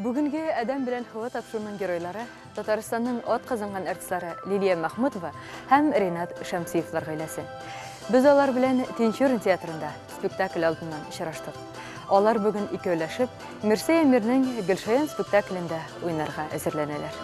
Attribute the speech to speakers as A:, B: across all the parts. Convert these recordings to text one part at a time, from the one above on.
A: Бүгенге Адәм белән Һава тапшыруының геройлары Татарстанның ат казанган артистлары Лилия Мәхмүтова һәм Ринат Шәмсиевлар гаиләсе. Без алар белән Тинчурин театрында спектакль алдыннан очраштык. Алар бүген икәүләшеп Мирсәй Әмирнең Гөлшаян спектаклендә уйнарга әзерләнәләр.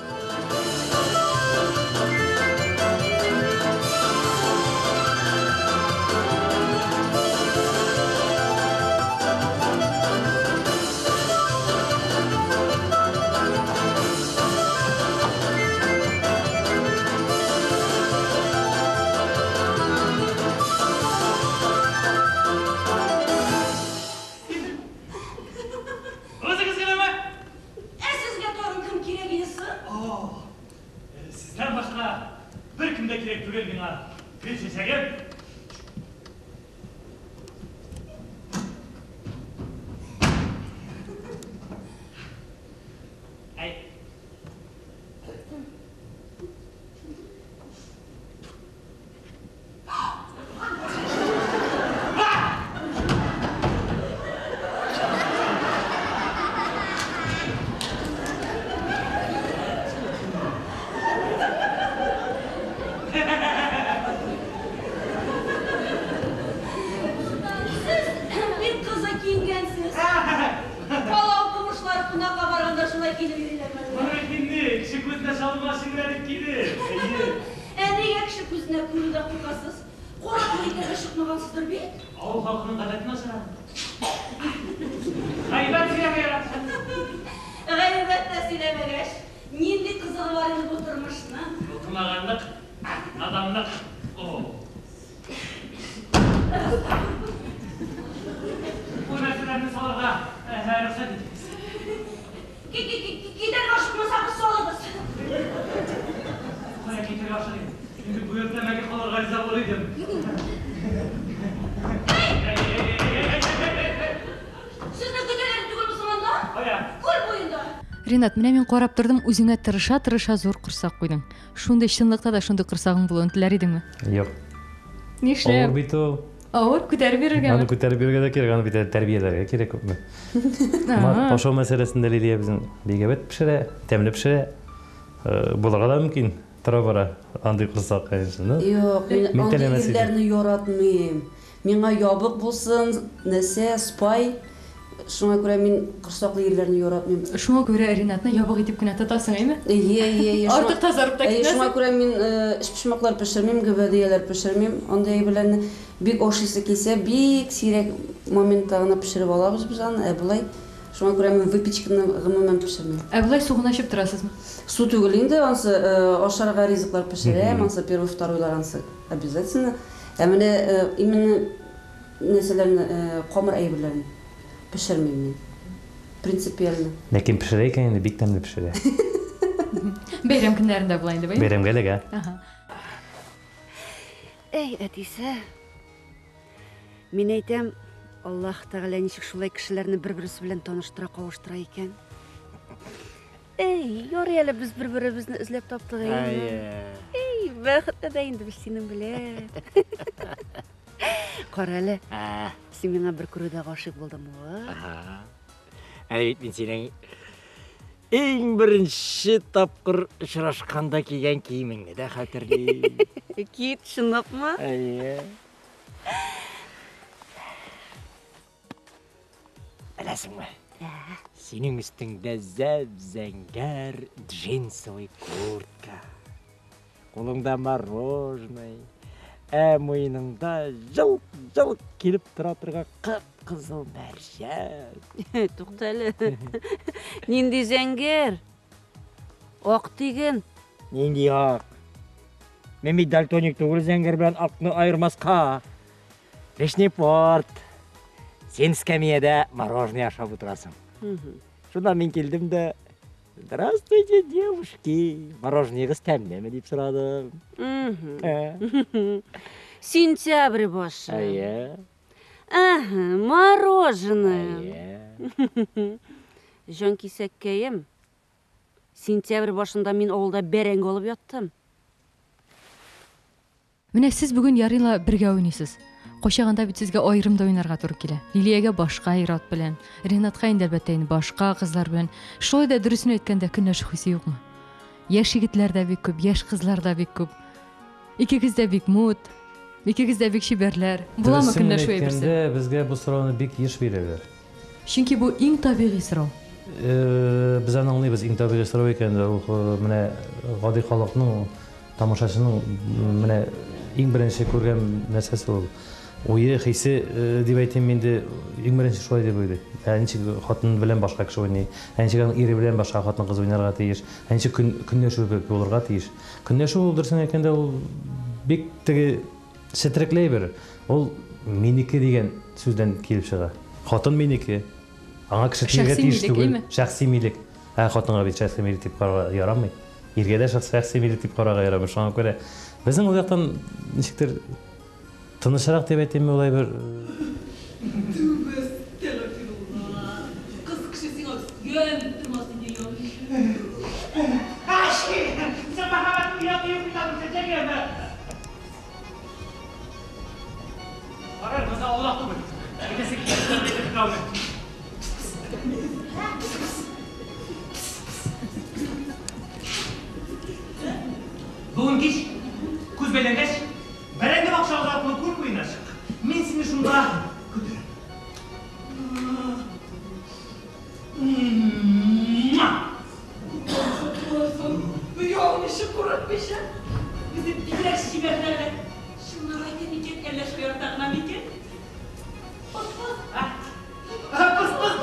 B: Үзегез генәме?
C: Ә сезгә тагын кем кирәк иде соң?
B: О, сездән башка беркем дә кирәк түгел миңа. Гөл чәчәгем. Әй.
C: Сез бик кызык киенгәнсез. Кала укымышлары кунакка барганда шулай киенеп йөриләрме әллә?
B: Моны инде кеше күзенә чалынмас өчен генә дип кидем. Әйе.
C: Ә нигә кеше күзенә күренүдән куркасыз? Караклык итәргә чыкмагансыздыр бит?
B: Авыл халкының гадәте начар. Гайбәт сөйләргә ярата.
C: Гайбәт тә сөйләмәгәч, нинди кызыгы бар инде бу тормышның?
B: Укымаганлык, наданлык. О. Бу нәрсәләрне салырга рөхсәт итегез.
C: Китәргә ашыкмасагыз, салыгыз.
B: Кая китәргә ашыгыйм? Инде бу йортта мәңге калырга риза булыр идем.
C: Сезне көтәләр түгелме соң анда?
B: Кая?
C: Күл буенда.
A: Ринат, менә мин карап тордым, үзеңә тырыша-тырыша зур корсак куйдың. Шундый чынлыкта да шундый корсагың булуын теләр идеңме?
D: Юк.
A: Нишләп?
D: Авыр бит ул.
A: Авыр күтәреп йөрергәме?
D: Аны күтәреп йөрергә дә кирәк, аны бит әле тәрбияләргә кирәк күпме. Ашау мәсьәләсендә Лилия безнең бик әйбәт пешерә, тәмле пешерә. Булырга да мөмкин, тора-бара андый корсак, конечно. Ну,
E: Юк, мин
D: мин
E: андый
D: теләмәс идем.
E: ирләрне яратмыйм. Миңа ябык булсын, нәрсә, спай. Шуңа күрә мин корсаклы ирләрне яратмыйм.
A: Шуңа күрә Ринатны ябык итеп кенә тотасың, әйме?
E: Әйе, әйе, әйе.
A: Артык тазарып та
E: Әйе, шуңа
A: китмәсен.
E: күрә мин өчпочмаклар пешермим, гөбәдияләр пешермим. Андый әйберләрне бик ашыйсы килсә, бик сирәк моментта гына пешереп алабыз без аны. Ә болай, шуңа күрә мин выпечканы гомумән пешермим.
A: Ә болай су гына эчеп торасызмы?
E: Су түгел инде, ансы ашарга ризыклар пешерәм, ансы первый, второйлар ансы обязательно. Ә менә именно нәрсәләрне, камыр әйберләрен пешермим мин. Принципиально.
D: Ләкин пешерә икән инде, бик тәмле пешерә.
A: Бәйрәм көннәрендә була инде, бәйрәм.
D: Бәйрәмгә эләгә.
A: Ага.
C: Әй, әтисе. Мин әйтәм, Аллаһ Тәгалә ничек шулай кешеләрне бер-берсе белән таныштыра, кавыштыра икән. Әй, ярый әле без бер-беребезне эзләп таптык инде. Әй, бәхетле дә инде без синең белән. Кара әле, син миңа бер күрүдә гашыйк булдыңмы?
F: Ага. Әле бит мин синең иң беренче тапкыр очрашканда кигән киемеңне дә хәтерлим.
C: Кит, чынлапмы?
F: Әйе. Беләсеңме? Синең өстеңдә зәп-зәңгәр джинсовый куртка. Кулыңда мороженое. Ә муеныңда җылк-җылк килеп тора торган кып-кызыл мәрҗән.
C: Тукта әле. Нинди зәңгәр? Ак диген.
F: Нинди ак? Мин бит дальтоник түгел зәңгәр белән акны аермаска. Вишнепорт. Син скамьяда мороженое ашап утырасың. Шунда мин килдем дә, Здравствуйте, девушки. Мороженыегыз тәмлеме дип сорадым.
C: Сентябрь башы.
F: Әйе.
C: Ага, мороженое.
F: Әйе.
C: Җан кисәккәем. Сентябрь башында мин авылда бәрәңге алып яттым.
A: Менә сез бүген ярыйла бергә уйныйсыз. Кайчагында бит сезгә аерым да уйнарга туры килә. Лилиягә башка ир-ат белән, Ренатка инде әлбәттә инде башка кызлар белән. Шулай да дөресен әйткәндә көнләшү хисе юкмы? Яшь егетләр дә бик күп, яшь кызлар да бик күп. Икегез дә бик мут, икегез дә бик чибәрләр. Буламы
D: Дөресен
A: көнләшү әйберсе?
D: әйткәндә, безгә бу сорауны бик еш бирәләр.
A: Чөнки бу иң табигый сорау.
D: Без аны аңлыйбыз, иң табигый сорау икән, ул менә гади халыкның, тамашачының менә иң беренче күргән нәрсәсе ул. Уе, хисе дип әйтим инде, иң беренче шулай дип уйлый. Ә ничек хатын белән башка кеше уйный, ә ничек аның ире белән башка хатын-кыз уйнарга тиеш, ә ничек көнләшү булырга тиеш. Көнләшү ул, дөресен әйткәндә, ул бик теге четерекле әйбер. Ул минеке дигән сүздән килеп чыга. Хатын минеке. Аңа кеше тиергә
A: Шәхси
D: тиеш
A: милек,
D: түгел.
A: әйме?
D: Шәхси милек. Ә хатынга бит шәхси милек дип карарга ярамый. Иргә дә шәхси милек дип карарга ярамый. Шуңа күрә безнең ул яктан ничектер тынычрак дип әйтимме, улай бер
G: Кыз кеше сиңа ямь тормас инде, ямь.
B: Син мәхәббәтең ояты юк бит аның, чәчәгем. Карар, монда аулак түгел. Әйтәсе килә, әйтеп бетерә алмыйм. Бүген кич, күз бәйләнгәч, бәрәңге бакчабыз аркылы күл буена чык. Мин сине шунда көтәм.
G: Оялмыйча, курыкмыйча. Үзе бигрәк чибәрләре. Чынлап әйтә микән, әллә шаярта гына микән? Пыс-пыс.
B: Пыс-пыс.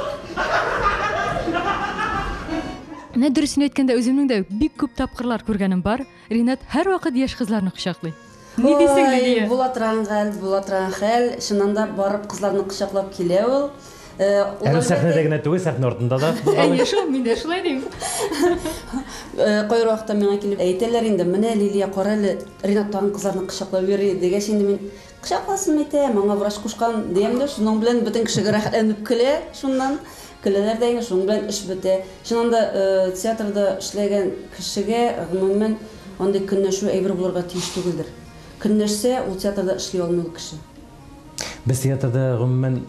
A: Менә дөресен әйткәндә, үземнең дә бик күп тапкырлар күргәнем бар. Ринат һәрвакыт яшь кызларны кочаклый. Ни дисең,
E: Ой,
A: Лилия?
E: Була торган хәл, була торган хәл. Чыннан да барып кызларны кочаклап килә ул. Ул
D: Әле
E: әлбәттә
D: сәхнәдә генә түгел, сәхнә артында да булгалый.
A: Әйе шул, мин дә шулай дим.
E: Кайбер вакытта миңа килеп әйтәләр инде, менә Лилия, кара әле, Ринат тагын кызларны кочаклап йөри дигәч инде мин кочакласын әйтәм, аңа врач кушкан диям дә, шуның белән бөтен кеше рәхәтләнеп көлә шуннан. Көләләр дә инде, шуның белән эш бетә. Чыннан да, театрда эшләгән кешегә гомумән андый көнләшү әйбер булырга тиеш түгелдер. Көнләшсә, ул театрда эшли алмый ул кеше.
D: Без театрда гомумән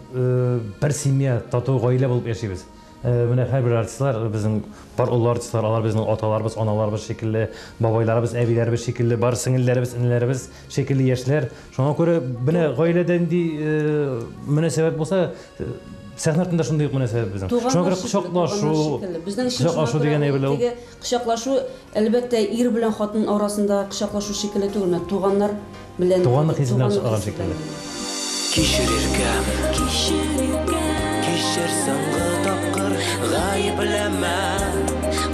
D: бер семья, тату гаилә булып яшибез. Менә һәрбер артистлар, безнең бар олы артистлар, алар безнең аталарыбыз, аналарыбыз шикелле, бабайларыбыз, әбиләребез шикелле, бар сеңелләребез, энеләребез шикелле яшьләр. Шуңа күрә менә гаиләдә нинди мөнәсәбәт булса, сәхнә артында шундый ук мөнәсәбәт безнең. Шуңа күрә кочаклашу,
E: Безнең өчен
D: кочаклашу дигән әйбер ул.
E: Теге кочаклашу, әлбәттә, ир белән хатын арасында кочаклашу шикелле түгел, менә туганнар белән
D: Туганлык хисеннән
E: туганлык
D: чыган
E: хисе
D: шикелле.
E: белән.
H: Кичерергә, кичер соңгы тапкыр, гаепләмә,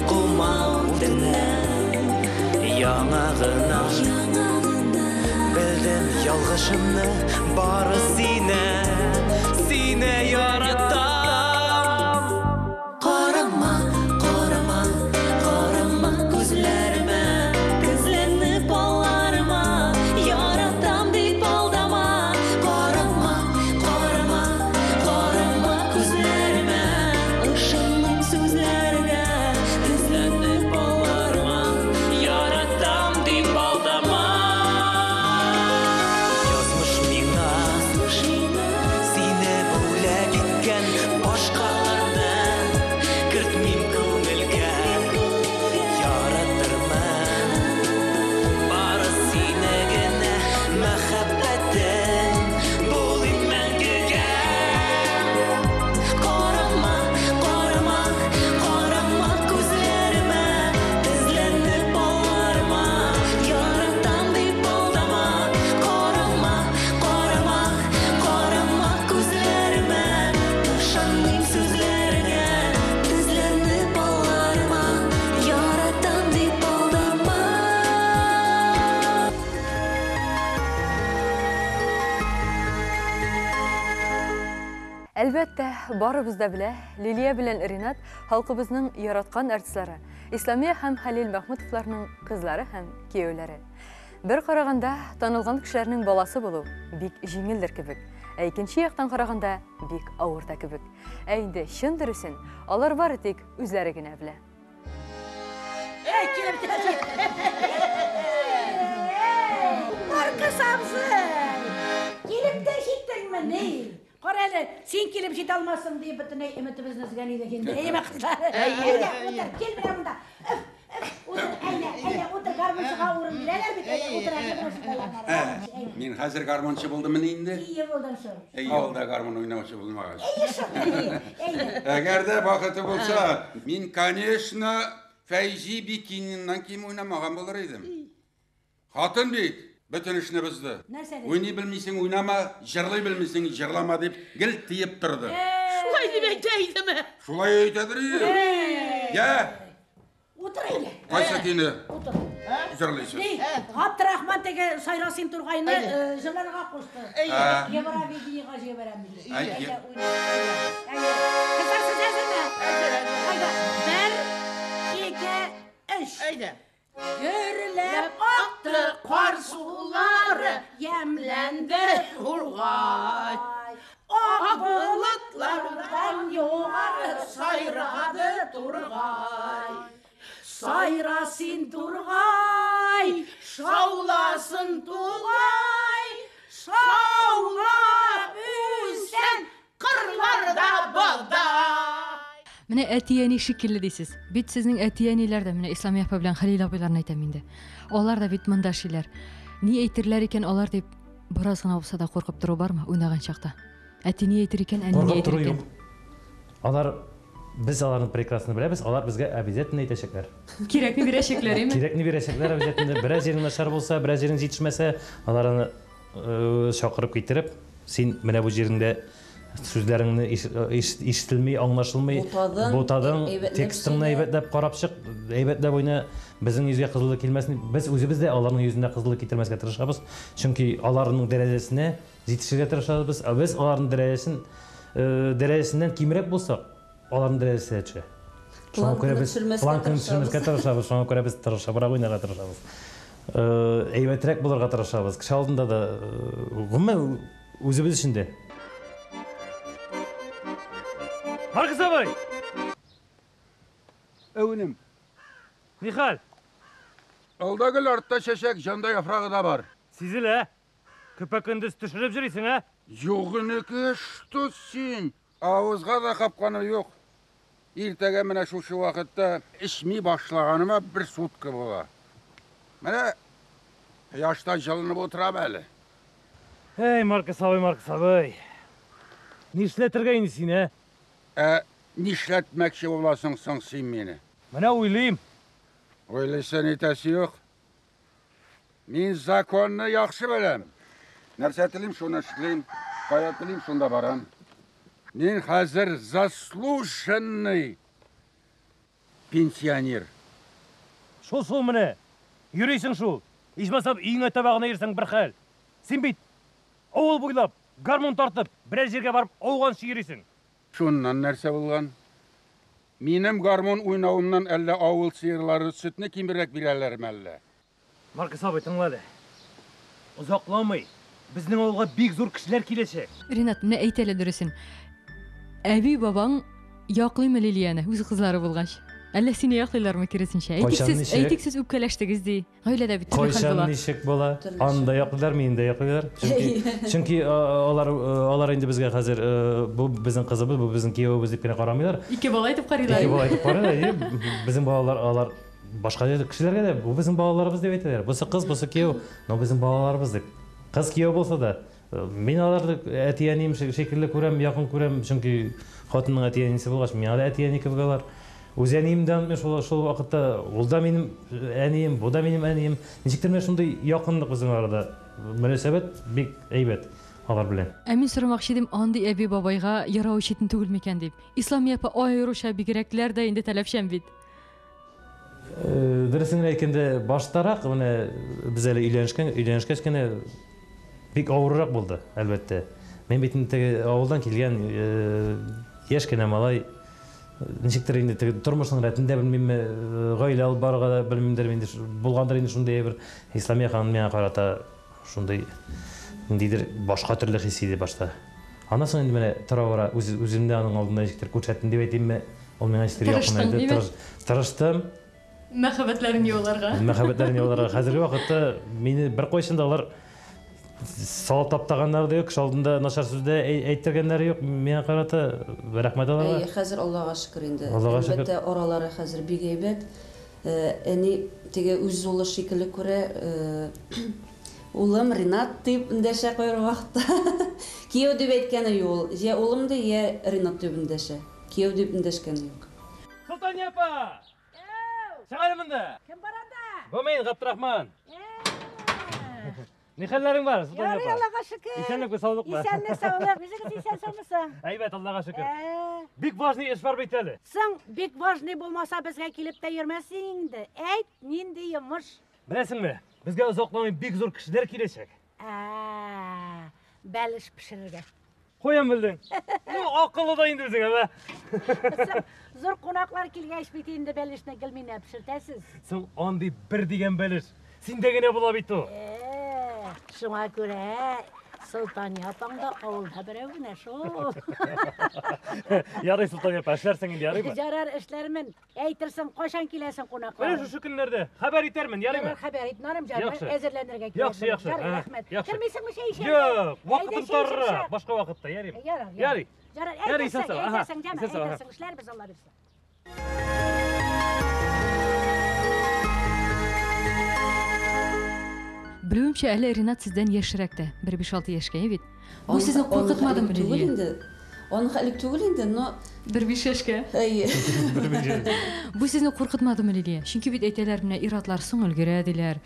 H: кума үтенәм. Яңа гына белдем ялгышымны, бары сине, сине яратам. Карама, карама, карама күзләремә,
G: Тезләнеп алларыма, яратам дип алдама. Карама, карама, карама күзләремә, ышанмыйм сүзләреңә. Тезләнеп алларыма,
H: яратам дип алдама. Язмыш миңа сине бүләк иткән, башкаларны кертмим күңелгә. Яратырмын бары сине генә, мәхәббәтем булыйм мәңгегә.
G: Карама, карама, карама күзләремә, тезләнеп алларыма, яратам дип алдама. Карама, карама, карама күзләремә, ышанмыйм сүзләреңә. Тезләнеп алларыма, яратам дип алдама.
A: Әлбәттә, барыбыз да белә, Лилия белән Ринат халкыбызның яраткан артистлары, Исламия һәм Хәлил Мәхмүтовларның кызлары һәм кияүләре. Бер караганда, танылган кешеләрнең баласы булу бик җиңелдер кебек, ә икенче яктан караганда бик авыр да кебек. Ә инде чын дөресен алар бары тик үзләре генә белә.
I: Маркус абзый! Килеп тә Димме, ни? Кара әле, син килеп җитә алмассың дип бөтенләй өметебезне өзгән идек инде. Әйеме, кызлар?
J: Әйе,
I: Әйдә,
J: әйе.
I: утыр, кил менә монда. Өф, өф, утыр, әйдә, әйдә, утыр, гармунчыга урын бирәләр бит, әйдә, утыр, әйдә, менә шунда.
K: Ә, мин хәзер гармунчы булдыммыни инде?
I: Ие булдың шул.
K: Әй, авылда гармун уйнаучы булмагач.
I: Әйе шул, әйе, әйдә.
K: Әгәр дә вакыты булса, мин, конечно, Фәйзи Бикининнан ким уйнамаган булыр идем. Хатын бит бөтен эшне бозды.
I: Нәрсә диде?
K: Уйный белмисең, уйнама, җырлый белмисең, җырлама дип гел тиеп торды.
J: Шулай дип әйтә идеме?
K: Шулай әйтәдер иде. Я,
I: Утыр әйдә.
K: кайсы көйне
I: Утыр.
K: җырлыйсыз?
I: Ни, Габдрахман теге Сайра син тургайны җырларга кушты.
K: Әйе.
I: Евровидениега җибәрәм диде.
K: Әйе.
I: Әйдә, уйна. Әйдә. Кызлар, сез әзерме? Әйдә. Бер, ике, өч.
J: Әйдә.
I: Гөрләп акты кар сулары, ямьләнде тургай. Ак болытлардан югары сайрады тургай. Сайра син тургай, шауласын тугай, шаулап үссен
J: кырларда бодай.
A: Менә әти-әни шикелле дисез. Бит сезнең әти-әниләр дә менә Исламия апа белән Хәлил абыйларны әйтәм инде. Алар да бит монда эшлиләр. Ни әйтерләр икән алар дип бераз гына булса да куркып тору бармы уйнаган чакта? Әти ни әйтер икән, әни ни
D: Куркып
A: әйтер
D: тору
A: икән?
D: юк. Алар без аларны прекрасно беләбез, алар безгә обязательно әйтәчәкләр.
A: Кирәкне бирәчәкләр, әйме?
D: Кирәкне бирәчәкләр обязательно. Бераз җирең начар булса, бераз җирең җитешмәсә, алар аны чакырып китереп, син менә бу җиреңдә сүзләреңне ишетелми, аңлашылмый,
E: Бутадың,
D: бутадың,
E: әйбәтләп
D: текстыңны
E: сөйлә.
D: әйбәтләп карап чык, әйбәтләп уйна, безнең йөзгә кызыллык килмәсен. Без үзебез дә аларның йөзенә кызыллык китермәскә тырышабыз, чөнки аларның дәрәҗәсенә җитешергә тырышабыз. Ә без аларның дәрәҗәсеннән кимрәк булсак, аларның дәрәҗәсе төшә. Шуңа күрә
E: Планканы
D: без
E: төшермәскә
D: планканы
E: тырышабыз.
D: төшермәскә тырышабыз, шуңа күрә без тырышыбрак уйнарга тырышабыз. Әйбәтрәк булырга тырышабыз. Кеше алдында да, гомумән үзебез өчен дә. Маркус абый!
K: Әүнем.
D: Нихәл?
K: Алда гөл, артта чәчәк, җанда яфрагы да бар.
D: Сизелә. Көпә-көндез төшереп йөрисең, ә?
K: Юк, энеке, что син? Авызга да капканы юк. Иртәгә менә шушы вакытта эчми башлаганыма бер сутка була. Менә кояшта җылынып утырам әле.
D: Эй, Маркус абый, Маркус абый. Нишләтергә инде син, ә?
K: Ә нишләтмәкче буласың соң син мине?
D: Менә уйлыйм.
K: Уйлыйсы нитәсе юк. Мин законны яхшы беләм. Нәрсә телим, шуны эшлим. Кая телим, шунда барам. Мин хәзер заслуженный пенсионер.
D: Шул шул менә. Йөрисең шул. Ичмасам өеңә таба гына йөрсәң бер хәл. Син бит авыл буйлап гармун тартып, берәр җиргә барып ауганчы йөрисең.
K: Шуннан нәрсә булган? Минем гармун уйнавымнан әллә авыл сыерлары сөтне кимрәк бирәләрме әллә?
D: Маркус абый, тыңла әле. Озакламый безнең авылга бик зур кешеләр киләчәк.
A: Ринат, менә әйт әле дөресен. Әби бабаң яклыймы Лилияне, үз кызлары булгач? Әллә сине яклыйлармы киресенчә? Әйтик
D: Кайчан
A: сез,
D: ничек?
A: әйтик сез үпкәләштегез ди. Гаиләдә бит төрле хәл
D: Кайчан
A: була.
D: ничек була? Анда яклыйлар, мине дә яклыйлар. Чөнки, чөнки алар инде безгә хәзер бу безнең кызыбыз, бу безнең киявебез дип кенә карамыйлар.
A: Ике бала итеп карыйлар.
D: Ике бала итеп карыйлар. Әйе, безнең балалар алар башка кешеләргә дә бу безнең балаларыбыз дип әйтәләр. Бусы кыз, бусы кияү, но безнең балаларыбыз дип. Кыз кияү булса да, мин аларны әти-әнием шикелле күрәм, якын күрәм, чөнки хатынның әти-әнисе булгач, миңа да әти-әни кебек алар. Үз әнием дә мин шул вакытта, ул да минем әнием, бу да минем әнием. Ничектер менә шундый якынлык безнең арада. Мөнәсәбәт бик әйбәт алар белән.
A: Ә мин сорамакчы идем, андый әби бабайга ярау читен түгел микән дип. Исламия апа аеруча бигрәкләр дә инде таләпчән бит.
D: Дөресен генә әйткәндә, баштарак менә без әле өйләнешкәч кенә бик авыррак булды, әлбәттә. Мин бит инде теге авылдан килгән яшь кенә малай, ничектер инде теге тормышның рәтен дә белмимме, гаилә алып барырга да белмимдер инде, булгандыр инде шундый әйбер. Исламия ханым миңа карата шундый ниндидер башка төрле хис иде башта. Аннан соң инде менә тора-бара үземне аның алдында ничектер күрсәттем дип әйтимме, ул миңа ничектер
A: Тырыштың,
D: якынайды.
A: димме?
D: Тырыштым.
A: Мәхәббәтләрен яуларга.
D: Мәхәббәтләрен яуларга. Хәзерге вакытта мине беркайчан да алар Салып таптаганнары да юк, кеше алдында начар сүз дә әйттергәннәре юк. Миңа карата рәхмәт аларга.
E: Әйе, хәзер Аллага шөкер инде.
D: Аллага шөкер.
E: Әлбәттә, аралары хәзер бик әйбәт. Әни теге үз улы шикелле күрә, улым Ринат дип эндәшә кайбер вакытта. Кияү дип әйткәне юк ул. Йә улым ди, йә Ринат дип эндәшә. Кияү дип эндәшкәне юк.
D: Солтания апа! Чык әле монда!
I: Кем бар анда?
D: Бу мин, Габдрахман. Ни хәлләрең бар, Солтания
I: Ярый,
D: апа?
I: Аллага шөкер.
D: Исәнлекме, саулыкмы?
I: Исәнлек, саулык. Үзегез исән саумысың?
D: Әйбәт, Аллага шөкер. Бик важный эш бар бит әле.
I: Соң, бик важный булмаса безгә килеп тә йөрмәссең инде. Әйт, нинди йомыш?
D: Беләсеңме, безгә озакламый бик зур кешеләр киләчәк.
I: Ә, бәлеш пешерергә.
D: Каян белдең? Ну, акыллы да инде үзең, әмә.
I: Соң, зур кунаклар килгәч бит инде бәлешне гел миннән пешертәсез.
D: Соң андый бер дигән бәлеш. Синдә генә була бит ул.
I: Э, шуңа күрә Солтания апаң да авылда берәү генә шул.
D: Ярый, Солтания апа, эшләрсең инде, ярыймы?
I: Ярар, эшләрмен. Әйтерсең, кайчан киләсең кунаклар?
D: Менә шушы көннәрдә хәбәр итәрмен, ярыймы?
I: Ярар, хәбәр ит, нарым җаным,
D: Яхшы.
I: әзерләнергә кирәк.
D: Яхшы, яхшы.
I: Ярый,
D: Ага,
I: рәхмәт.
D: яхшы.
I: Кермисеңме чәй эчәргә?
D: Юк,
I: Әйдә,
D: вакытым
I: чәй эчеп
D: тарырак,
I: чык.
D: башка вакытта, ярыймы?
I: Ярар, ярар.
D: Ярый.
I: Ярар,
D: Ярый,
I: әйтерсең,
D: исән-сау, ага,
I: әйтерсең, җәмә,
D: исән-сау, ага.
I: әйтерсең, эшләрбез, Алла бирсә.
A: Белүемчә, әле Ринат сездән яшьрәк тә, бер 5-6 яшькә, бит. Бу сезне куркытмадымы,
E: Түгел
A: Лилия?
E: инде. Аның элек түгел инде, но
A: Бер 5 яшькә.
E: Әйе.
A: Бу сезне куркытмадымы, Лилия? Чөнки бит әйтәләр, менә ир-атлар соң өлгерә диләр.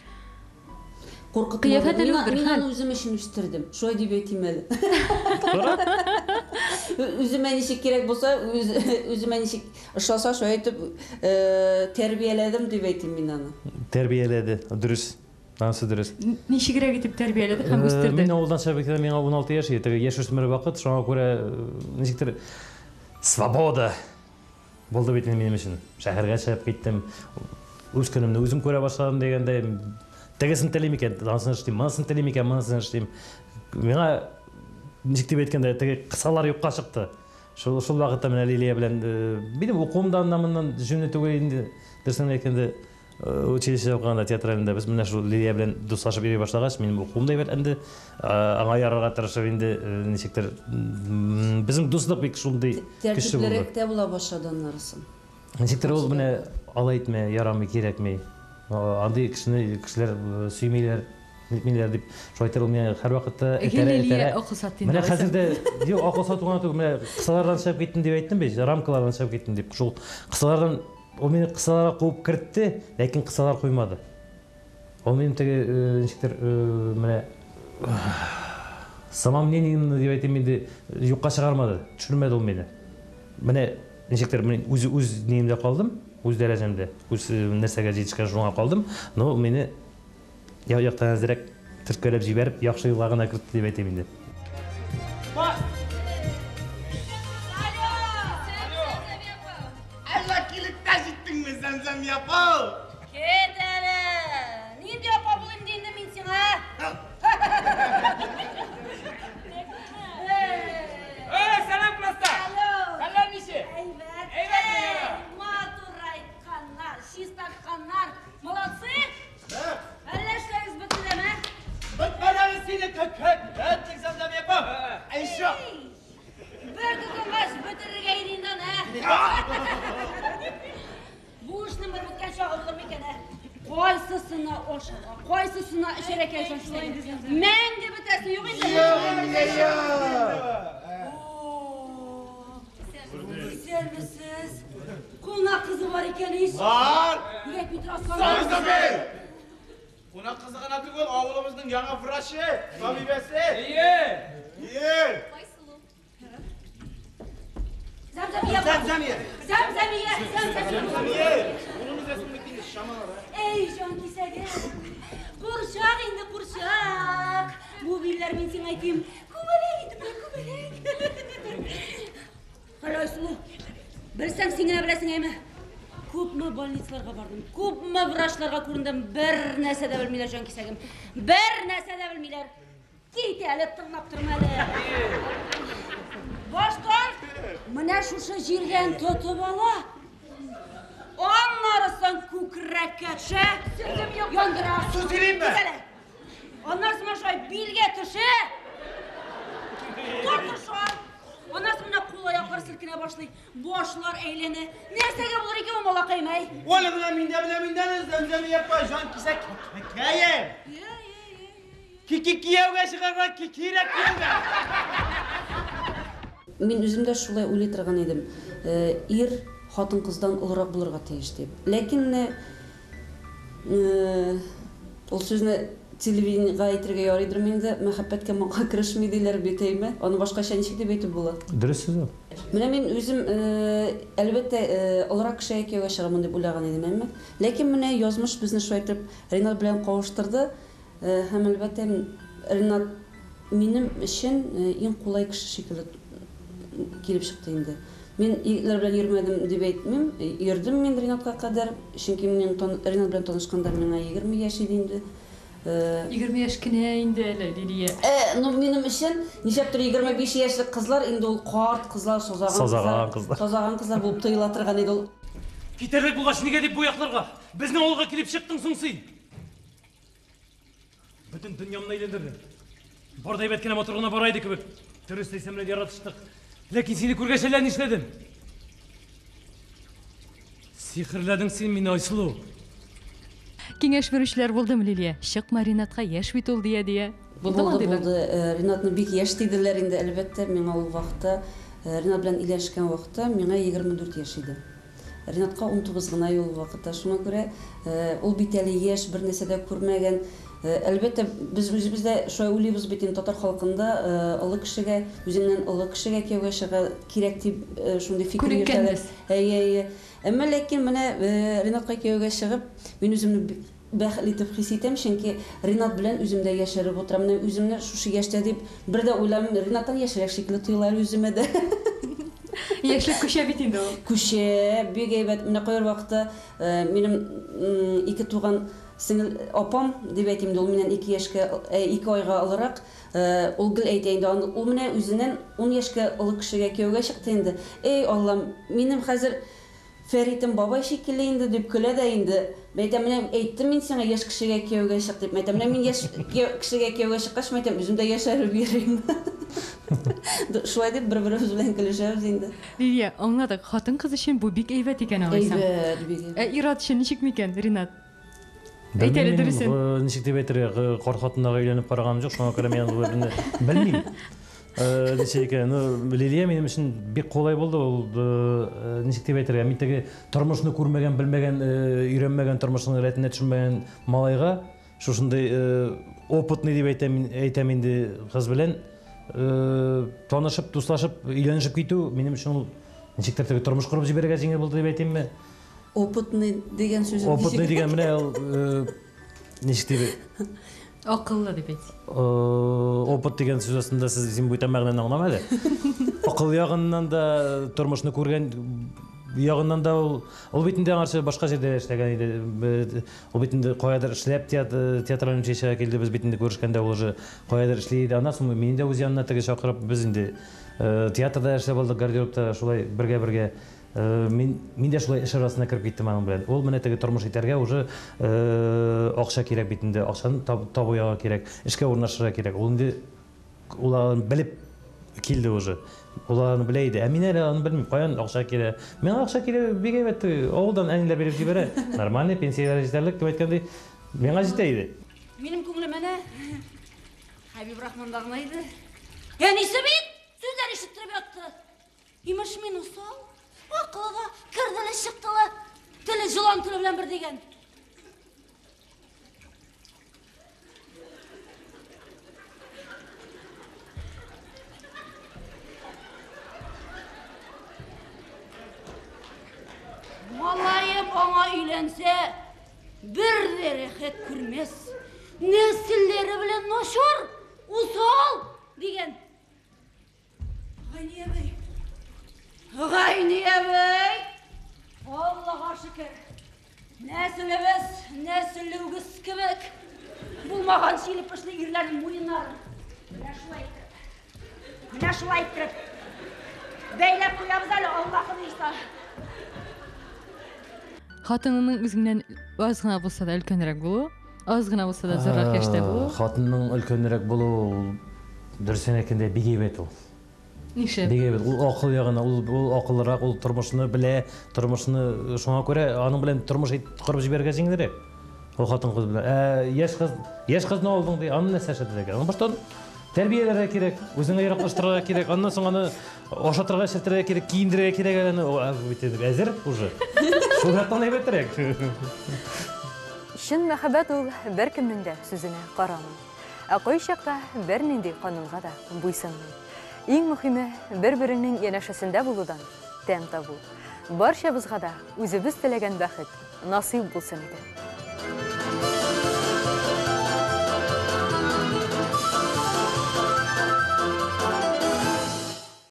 E: Куркытмады.
A: Кыяфәт әле
E: Мин
A: ул бер
E: мин
A: хәл.
E: аны үзем өчен үстердем. Шулай дип әйтим әле. Үземә ничек кирәк булса, үземә ничек ошаса, шулай итеп тәрбияләдем дип әйтим мин аны.
D: Тәрбияләде, дөрес. Анысы дөрес.
A: Ничегрәк итеп тәрбияләде һәм үстерде?
D: Мин авылдан чыгып киткәндә миңа 16 яшь иде, теге яшүсмер вакыт, шуңа күрә ничектер свобода булды бит инде минем өчен. Шәһәргә чыгып киттем. Үз көнемне үзем күрә башладым дигәндәй, тегесен телим икән, анысын эшлим, монысын телим икән, монысын эшлим. Миңа ничек дип әйткәндә, теге кысалар юкка чыкты. Шул шул вакытта менә Лилия белән минем укуым да аннан моннан җүнле түгел инде. Дөресен әйткәндә, училищеда укыганда театральында без менә шул Лилия белән дуслашып йөри башлагач, минем укуым да әйбәтләнде. Аңа ярарга тырышып инде ничектер безнең дуслык бик шундый көчле булды.
E: Тәртиплерәк тә була башлады аннарысын.
D: Ничектер ул менә алай итмә, ярамый, кирәкми. Андый кешене кешеләр сөймиләр, нитмиләр дип. Шулай итеп ул миңа һәрвакытта
A: Гел
D: этәрә,
A: Лилия
D: этәрә.
A: акыл сатты инде
D: Менә
A: алайса.
D: хәзер дә юк, акыл сату гына түгел, менә кысалардан чыгып киттем дип әйттем бит, рамкалардан чыгып киттем дип. Шул кысалардан ул мине кысаларга куып кертте, ләкин кысалар куймады. Ул минем теге ничектер менә самомнениемне дип әйтим инде юкка чыгармады, төшермәде ул мине. Менә ничектер мин үз үз ниемдә калдым, үз дәрәҗәмдә, үз нәрсәгә җитешкән шуңа калдым, но мине яктан әзрәк төрткәләп җибәреп, яхшы юлга гына кертте дип әйтим инде.
J: Әллә килеп тә җиттеңме, Зәмзәмия апа?
C: Кит әле! Нинди апа булыйм ди инде мин сиңа?
J: Эй, сәлам, класста! Хәлләр ничек?
C: Әйбәт.
J: Әйбәт.
C: Матурайтканнар, чистартканнар. Молодцы! Әллә эшләрегез беттеме?
J: Бетмәде әле сине көттек, Зәмзәмия апа. Әй, шо.
C: Бер тотынгач бетерергә иде инде аны, ә? Бу эшнең бер беткән чагы булыр микән, ә? Кайсысына ашарга, кайсысына эчәргә икән шулай инде. Мәңге бетәсе юк инде.
J: Юк инде, юк.
C: Исәнмесез? Кунак кызы бар икән ич.
J: Бар.
C: Нигә әйтми торасың?
K: Сабир! Кунак кызы гына түгел, авылыбызның яңа врачы, табибәсе.
J: Ие.
K: Ие.
C: Зәмзәмия.
J: Зәмзәмия.
C: Зәмзәмия, Зәмзәмия.
K: Зәмзәмия. Улыбыз рәсем бит инде, чамалар, ә?
C: Эй, җан кисәге. Курчак инде, курчак. Бу билләр мин сиңа әйтим. Күбәләк инде, менә күбәләк. Кара, Айсылу. Белсәң, син генә беләсең, әйме? Күпме больницаларга бардым, күпме врачларга күрендем, бер нәрсә дә белмиләр, җан кисәгем. Бер нәрсә дә белмиләр. Кит әле, тыңлап торма әле. Баштан менә шушы җирдән тотып ала. Аннарысын күкрәккә төшә, яндыра.
K: Су сиринме?
C: Кит әле. Аннан соң шулай билгә төшә. Тартыша. Аннан соң менә кул-аяклар селкенә башлый, башлар әйләнә. Нәрсәгә булыр икән ул малакаем, әй?
J: Оля, менә миндә, менә миндә Зәмзәмия апа, җан кисәккәем. Кияүгә чыгарга кирәк кияүгә.
E: Мин үзем дә шулай уйлый торган идем. Ир хатын-кыздан олырак булырга тиеш дип. Ләкин менә ул сүзне телевидениегә әйтергә ярыйдыр инде, мәхәббәткә моңа керешми диләр бит, әйме? Аны башкача ничек дип әйтеп була?
D: Дөрес сүз ул.
E: Менә мин үзем, әлбәттә, олырак кешегә кияүгә чыгармын дип уйлаган идем, әмма ләкин менә язмыш безне шулай итеп Ринат белән кавыштырды. Һәм әлбәттә, Ринат минем өчен иң кулай кеше шикелле килеп чыкты инде. Мин егетләр белән йөрмәдем дип әйтмим. Йөрдем мин Ринатка кадәр, чөнки мин Ринат белән танышканда миңа 20 яшь иде инде.
A: 20 яшь кенә инде әле, Лилия.
E: Ну, минем өчен нишләптер 25 яшьлек кызлар инде ул карт кызлар,
D: сазаган кызлар.
E: Сазаган кызлар булып тоела торган иде ул.
B: Китәрлек булгач, нигә дип бу якларга? Безнең авылга килеп чыктың соң син? Бөтен дөньямны әйләндердең. Бар да әйбәт кенә матур гына бара иде кебек. Дөрес әйтсәм белән яратыштык. Ләкин сине күргәч әллә нишләдем. Сихерләдең син мине, Айсылу.
A: Киңәш бирүчеләр булдымы, Лилия? Чыкма Ринатка, яшь бит ул, дия-дия. Булдымы
E: Булды,
A: андыйлар?
E: булды. Ринатны бик яшь диделәр инде, әлбәттә, миңа ул вакытта, Ринат белән өйләнешкән вакытта миңа 24 яшь иде. Ринатка 19 гына ел вакытта. Шуңа күрә ул бит әле яшь, бер нәрсә дә күрмәгән. Әлбәттә, без үзебез дә шулай уйлыйбыз бит инде, татар халкында олы кешегә, үзеңнән олы кешегә кияүгә чыга кирәк дип шундый фикер йөртәләр.
A: Күнеккәнбез.
E: Әйе, әйе. Әмма ләкин менә Ринатка кияүгә чыгып, мин үземне бәхетле итеп хис итәм, чөнки Ринат белән үзем дә яшәреп утырам. Менә үземне шушы яшьтә дип бер дә уйламыйм. Ринаттан яшьрәк шикелле тоела әле үземә дә.
A: Яшьлек күчә бит инде ул.
E: Күчә, бик әйбәт. Менә кайбер вакытта минем ике туган сеңел апам дип әйтим инде, ул миннән 2 яшькә, 2 айга олырак. Ул гел әйтә инде, ул менә үзеннән 10 яшькә олы кешегә кияүгә чыкты инде. Эй, Аллам, минем хәзер Фәритем бабай шикелле инде дип көлә дә инде. Мәйтәм, менә әйттем мин сиңа яшь кешегә кияүгә чык дип. Мәйтәм, менә мин яшь кешегә кияүгә чыккач, мәйтәм, үзем дә яшәреп йөрим. Шулай дип бер-беребез белән көлешәбез инде.
A: Лилия, аңладык, хатын-кыз өчен бу бик әйбәт икән алайса.
E: Әйбәт, бик әйбәт.
A: Ә ир-ат өчен ничек микән, Ринат? Әйт әле
D: Белмим,
A: дөресен.
D: Ничек дип әйтергә, карт хатыннарга өйләнеп караганым юк, шуңа күрә мин аны белмим. Ничек икән, ну, Лилия минем өчен бик кулай булды. Ул, ничек дип әйтергә, мин теге тормышны күрмәгән, белмәгән, өйрәнмәгән, тормышның рәтенә төшенмәгән малайга шушындый опытный дип әйтәм, әйтәм инде кыз белән танышып, дуслашып, өйләнешеп китү минем өчен ул ничектер теге тормыш корып җибәрергә җиңел булды дип әйтимме?
E: Опытный дигән сүз.
D: Опытный дигән менә ул ничек дип?
A: Акыллы дип әйт.
D: Опыт дигән сүз астында сез син бүтән мәгънәне аңлама әле. Акыл ягыннан да, тормышны күргән ягыннан да ул, ул бит инде аңарчы башка җирдә эшләгән иде. Ул бит инде каядыр эшләп театраль училищега килде, без бит инде күрешкәндә ул уже каядыр эшли иде. Аннан соң мине дә үз янына теге чакырып, без инде театрда эшләп алдык, гардеробта шулай бергә-бергә. Мин дә шулай эш арасына кереп киттем аның белән. Ул менә теге тормыш итәргә уже акча кирәк бит инде, акчаны табу ягы кирәк, эшкә урнашырга кирәк. Ул инде ул аны белеп килде уже. Ул аны белә иде. Ә мин әле аны белмим, каян акча килә. Миңа акча килә бик әйбәт, авылдан әниләр биреп җибәрә. Нормальный пенсияләр җитәрлек дип әйткәндәй, миңа җитә иде.
C: Минем күңелем әнә Хәбиб Рахманда гына иде. Әнисе бит сүзләр ишеттереп ятты. Имеш мин усал, акылы да, керделе чыктылы, теле җылан теле белән бер дигән. Малаем аңа өйләнсә, бер дә рәхәт күрмәс. Нәселләре белән начар, усал дигән. Гайни әбей! Гайни әбей! Аллага шөкер! Нәселебез нәселле үгез кебек булмаган чиле пешле ирләрнең муеннарын. Менә шулай иттереп. Менә шулай иттереп. Бәйләп куябыз әле, Аллаһы боерса.
A: Хатынының үзеңнән аз гына булса да өлкәнрәк булуы, Аз гына булса да зуррак яшьтә булу.
D: Хатынның өлкәнрәк булуы ул дөресен әйткәндә бик әйбәт ул.
A: Нишләп?
D: Бик әйбәт. Ул акыл ягына, ул ул акыллырак, ул тормышны белә, тормышны шуңа күрә аның белән тормыш корып җибәрергә җиңелрәк. Ул хатын-кыз белән. Ә яшь кыз, яшь кызны алдың ди, аны нәрсә эшләтергә? Аны баштан тәрбияләргә кирәк, үзеңә яраклаштырырга кирәк, аннан соң аны ашатырга, эчертергә кирәк, киендерергә кирәк әле аны. Бит әзер уже. Шул яктан әйбәтрәк.
A: Чын мәхәббәт ул беркемнең дә сүзенә карамый. Ә кайчакта бернинди канунга да буйсынмый. Иң мөһиме, бер-береңнең янәшәсендә булудан тәм табу. Барчабызга да үзебез теләгән бәхет насыйп булсын иде.